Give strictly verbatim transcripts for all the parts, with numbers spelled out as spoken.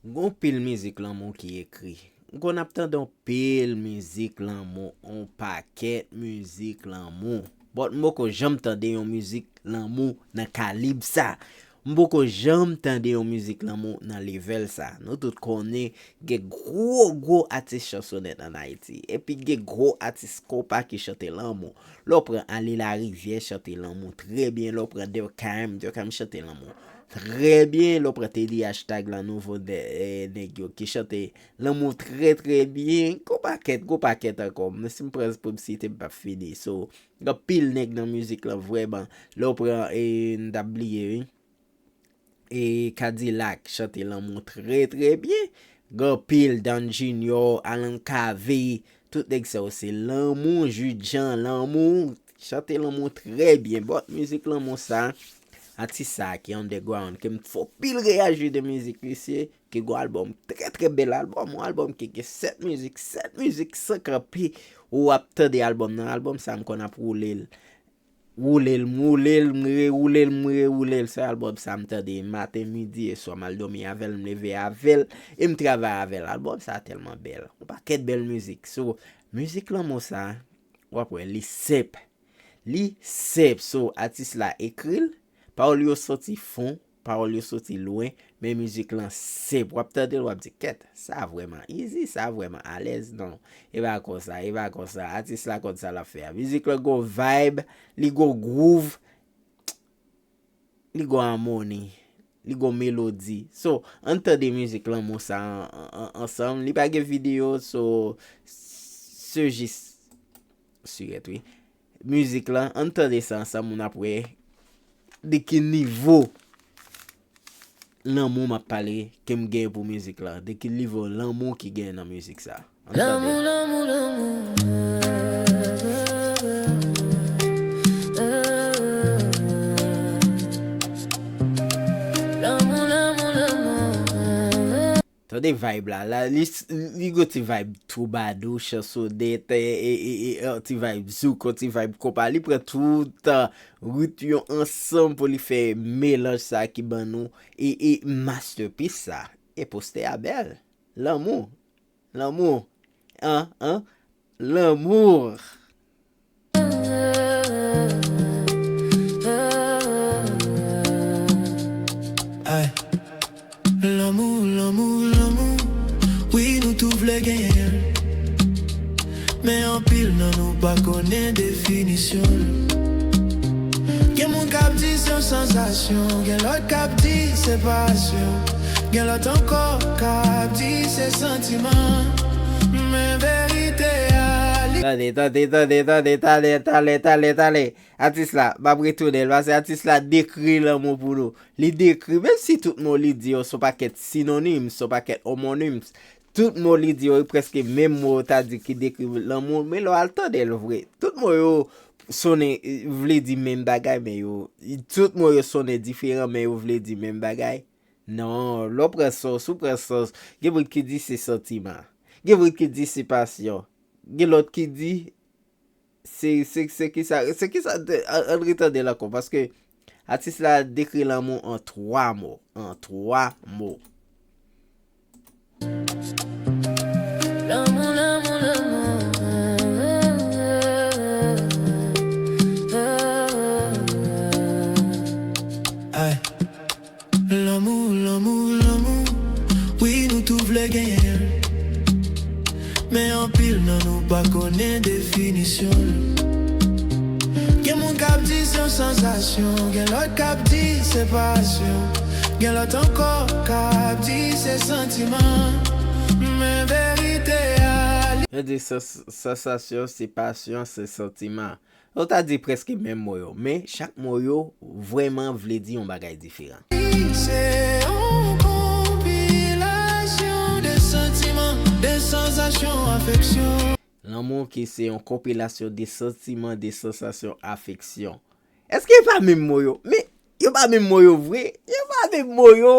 Gon pil mizik lanmou ki ekri. M konn ap tande yon pil mizik lanmou, yon pakèt mizik lanmou. But m poko janm tande yon mizik lanmou nan kalib sa. M poko janm tande yon mizik lanmou nan level sa. Nou tout konnen gen gwo gwo atis chansonèt ann Ayiti. Epi gen gwo atis konpa ki chante lanmou. Lè w pran Ale Larivyè chante lanmou trè byen. Lè w pran Durkheim, Durkheim chante lanmou trè byen. Lè w pran Teddy Hashtag la nouvo de, eh, nèg yo ki chante lanmou trè trè byen. Gon pakèt, gon pakèt ankò. Men si m pran pou m site, m p ap fini. So, gen anpil nèg nan mizik lan vrèman. Lè w pran, eh, m t ap bliye, wi. E Kadilak chante lanmou trè trè byen. Gen anpil Don Junior, Alan Cavé, tout nèg sa yo se lanmou, Judjan lanmou, chante lanmou trè byen. But mizik lanmou sa, atis sa ki underground, ke m fè pil reyaji de mizik misye, ki gon albòm, trè trè bèl albòm, yon albòm ki gen sèt mizik, sèt mizik san kanpe, ou ap tande albòm nan, albòm sa m konn ap woule l. Woule l, m woule l, m rewoule l, m rewoule l. Se albòm sa m tande maten, midi e swa. M al dòmi avè l, m leve avè l, e m travay avè l. Albòm sa tèlman bèl. Yon pakèt bèl mizik. So, mizik lanmou sa, w ap wè, li senp. Li senp. So, atis la ekri l, pawòl yo soti fon, pawòl yo soti lwen, men mizik lan senp. W ap tande l, w ap di, "Kèt, sa vrèman easy, sa vrèman alèz." Non, e pa konsa, e pa konsa. Atis la konn sa l ap fè a. Mizik lan gon vibe, li gon groove, li gon amoni, li gon melodi. So, ann tande mizik lanmou sa an, an, an, ansanm. Li pa gen videyo, so, se jis sirèt, wi. Mizik lan, ann tande sa ansanm, moun ap wè de ki nivo lanmou m ap pale, ke m gen pou mizik lan, de ki nivo lanmou ki gen nan mizik sa. Ann tande. Lanmou, lanmou, lanmou. Lanmou, lanmou, lanmou. Tande vibe la, la li, li gon ti vibe twoubadou, chansonèt, e, e, e, e, yon ti vibe zouk, yon ti vibe konpa. Li pran tout, uh, rit yo ansanm pou li fè melanj sa ki ban nou, e, e masterpiece sa. E postè a bèl. Lanmou. Lanmou. An, an. Lanmou. Ay. Lanmou, lanmou, lanmou. Wi, nou tou vle genyen l. Men anpil nan nou pa konnen definisyon l. Gen moun k ap di se yon sansasyon, gen lòt k ap di se pasyon, gen lòt ankò k ap di se santiman. Men verite a, li Tande, tande, tande, tande, tande, tande, tande, tande. Atis la, m ap retounen l, paske atis la dekri lanmou pou nou. Li dekri, menm si tout mo li di yo se yon pakèt synonyms, se yon pakèt homonyms, tout mo li di yo, e prèske menm mo yo ta di ki dekri lanmou, men lè w al tande l vre, tout mo yo sonnen, vle di menm bagay, men yo, tout mo yo sonnen diferan, men yo vle di menm bagay. Non, lè w pran sans, ou pran sans, gen moun ki di se santiman. Gen moun ki di se pasyon. Gen lòt ki di se, se, se kisa, se kisa, an, ann retande l ankò, paske atis la dekri lanmou an twa mo, an twa mo. Lanmou, lanmou, lanmou. Ay. Lanmou, lanmou, lanmou, wi, nou tou vle genyen l. Men anpil nan nou pa konnen definisyon l. Gen moun k ap di se yon sansasyon, gen lòt k ap di se pasyon, gen lòt ankò k ap di se santiman. Men verite a, li Yo di sans-, sansasyon, se pasyon, se santiman. Ou ta di prèske menm mo yo, men chak mo yo vrèman vle di yon bagay diferan. Se yon konpilasyon de santiman, de sansasyon, afeksyon. Lanmou ki se yon konpilasyon de santiman, de sansasyon, afeksyon. Èske e pa menm mo yo? Men, yo pa menm mo yo vre. Yo pa menm mo yo.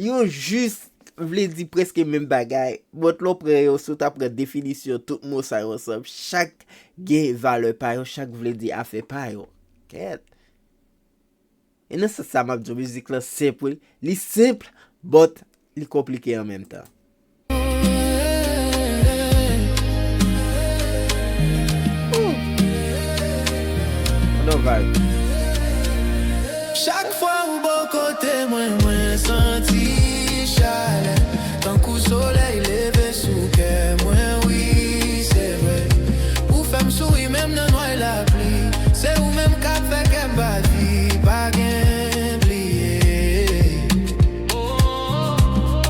Yo jis vle di prèske menm bagay. But lè w pran yo, si w ta pran definisyon tout mo sa yo ansanm, chak gen valè pa yo, chak vle di afè pa yo. Kèt. E nan sans sa m ap di w, mizik lan senp, wi. Li senp, but li konplike an menm tan. Ooh. Another vibe. Chak fwa ou bò kote mwen, mwen santi chalè. Tankou solèy leve sou kè mwen, wi, se vre. Ou fè m souri menm nan nway lapli. Se ou menm k ap fè kè m bat vi, pa gen bliye.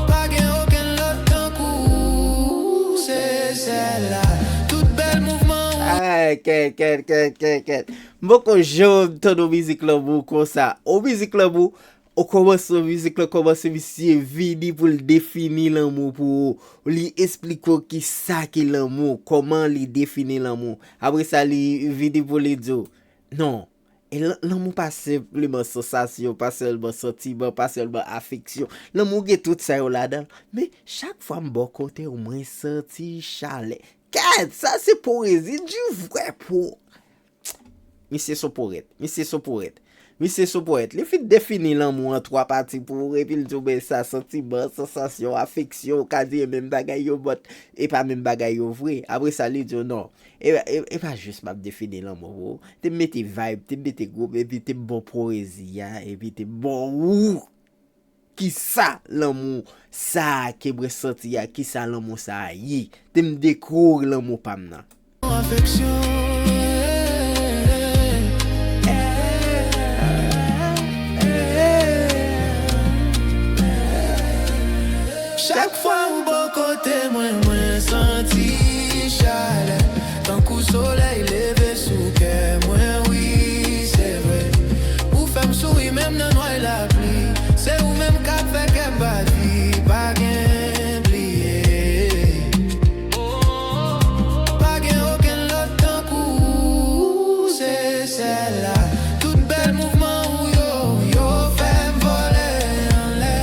Pa gen okenn lòt tankou ou, se sèl la. Tout bèl mouvman ou. Ay, kèt, kèt, kèt, kèt, kèt. M poko janm tande yon mizik lanmou konsa. Yon mizik lanmou, ou kòmanse yon mizik lan, kòmanse misye vini pou l defini lanmou pou ou. Li esplike w kisa ki lanmou, kòman li defini lanmou. Apre sa, li vini pou li di w, non, e lan-, lanmou pa senpleman sansasyon, pa sèlman santiman, pa sèlman afeksyon. Lanmou gen tout sa yo ladan l. Men, chak fwa m bò kote w, mwen santi chalè. Kèt, sa se powezi di vrè po. Misye se yon powèt. Misye se yon powèt. Misye se yon powèt. Li fin defini lanmou an twa pati pou ou, epi l di w, men sa, santiman, sansasyon, afeksyon, ou ka di e menm bagay yo, but e pa menm bagay yo vre. Apre sa, li di w, non. E, e, e pa jis m ap defini lanmou pou ou. Te m mete vibe, te m mete gwoup, epi te m ba w powezi a, epi te m ba w kisa lanmou sa a ke mwen santi a, kisa lanmou sa a ye. Te m dekouvri lanmou pa m nan. Afeksyon. Chak fwa ou bò kote mwen, mwen santi chalè. Tankou solèy leve sou kè mwen, wi, se vre. Ou fè m souri menm nan nway lapli. Se ou menm k ap fè kè m bat vi, pa gen bliye. Pa gen okenn lòt tankou ou, se sèl la. Tout bèl mouvman ou yo, yo fè m vole anlè.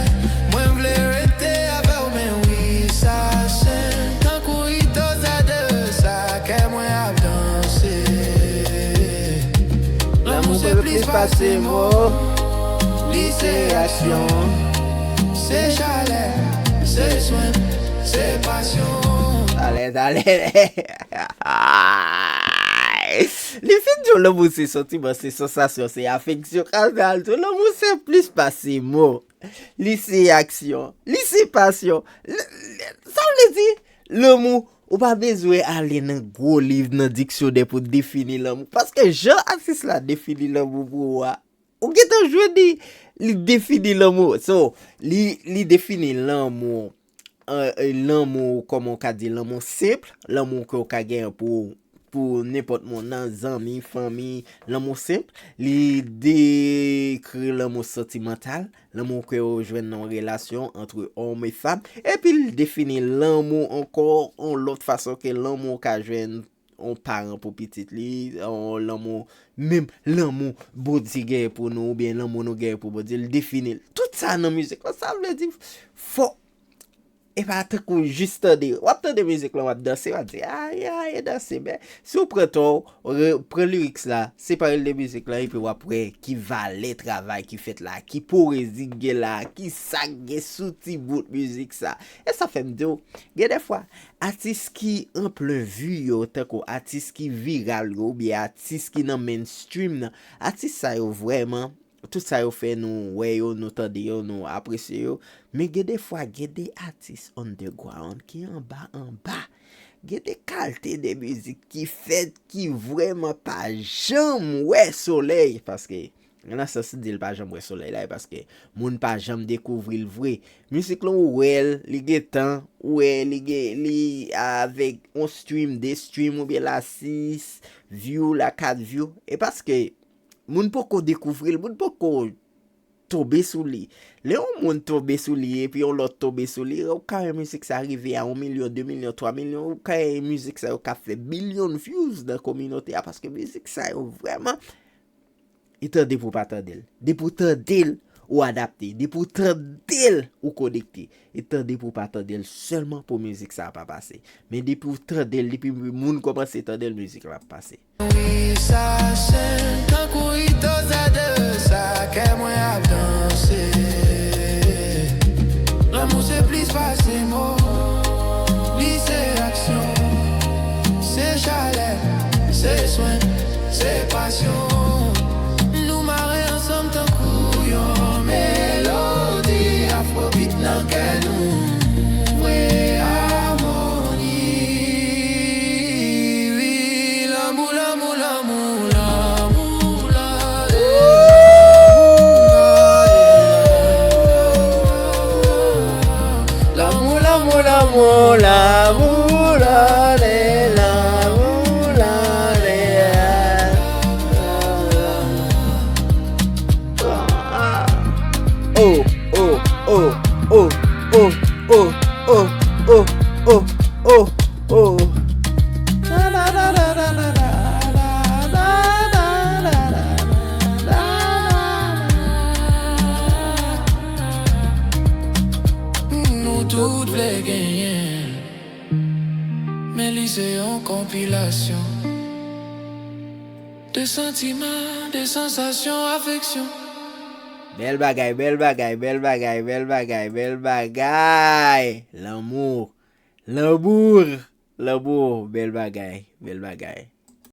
Mwen vle rete avè w, men wi, sa sen. Tankou Ito Zade, sa kè mwen ap danse. Lanmou se plis pase mo, li se aksyon. Se chalè, se swen, se pasyon. Talè, talè. Li fin di w lanmou se santiman, se sansasyon, se afeksyon. Kanal di w lanmou se plis pase mo. Li se aksyon. Li se pasyon. L-, l-, sa vle di, lanmou, ou pa bezwen ale nan gwo liv, nan diksyonè pou defini lanmou. Paske jan atis la defini lanmou pou ou a, ou gentan jwenn li, li defini lanmou. So, li, li defini lanmou, euh, euh, lanmou, kòman w ka di, lanmou senp, lanmou ke w ka genyen pou, pou nenpòt moun nan, zanmi, fanmi, lanmou senp. Li dekri lanmou santimantal, lanmou ke w jwenn nan yon relasyon ant òm e fanm. Epi l defini lanmou ankò yon lòt fason ke lanmou w ka jwenn yon paran pou pitit li, yon lanmou, menm lanmou Bondye genyen pou nou, oubyen lanmou nou genyen pou Bondye, l defini l. Tout sa nan mizik lan, sa vle di, fò, e pa tankou jis tande. W ap tande mizik lan, w ap danse, w ap di, ay, ay, e danse. Men, si w pran tan w, re-, pran lyrics la, separe l de mizik lan, epi w ap wè ki valè travay ki fèt la, ki powezi k gen la, ki sa k gen sou ti bout mizik sa. E sa fè m di w, gen de fwa, atis ki an plen vi yo, tankou atis ki viral yo, oubyen atis ki nan mainstream nan, atis sa yo vrèman, tout sa yo fè, nou wè yo, nou tande yo, nou apresye yo. Men gen de fwa, gen de atis underground ki anba, anba. Gen de kalte de mizik ki fèt ki vrèman pa janm wè solèy, paske nan sans di l pa janm wè solèy la, e paske moun pa janm dekouvri l vre. Mizik lan ou wè l, li gen tan, ou wè li gen, li avèk yon stream, de stream oubyen la sis view, la kat view. E paske moun poko dekouvri l, moun poko tonbe sou li. Lè yon moun tonbe sou li epi yon lòt tonbe sou li, ou ka wè mizik sa rive a yon milyon, de milyon, twa milyon, ou ka wè mizik sa yo ka fè bilyon views nan kominote a, paske mizik sa yo vrèman, e tande pou w pa tande l. Depi w tande l, ou adapte. Depi w tande l, ou konekte. E tande pou w pa tande l sèlman pou mizik sa a pa pase. Men depi w tande l, depi moun kòmanse tande l, mizik la ap pase. Wi, sa sen, tankou Ito Zade, sa kè mwen ap danse. Lanmou se Pase mo, li se aksyon, se chalè, se swen, se pasyon. Nou mare ansanm tankou yon melodi afrobeat nan kè nou. Vre amoni, wi, lanmou, lanmou, lanmou, lanmou, lanmou, lanmou, lanmou. Lanmou, lanmou, lanmou, lanmou, lale, lanmou, lale. Oh, oh, oh, oh, oh, oh, oh, oh, oh, oh, oh. Nou tout vle genyen, men li se yon konpilasyon de santiman, de sansasyon, afeksyon. Bèl bagay, bèl bagay, bèl bagay, bèl bagay, bèl bagay. Lanmou, lanmou, lanmou, bèl bagay, bèl bagay.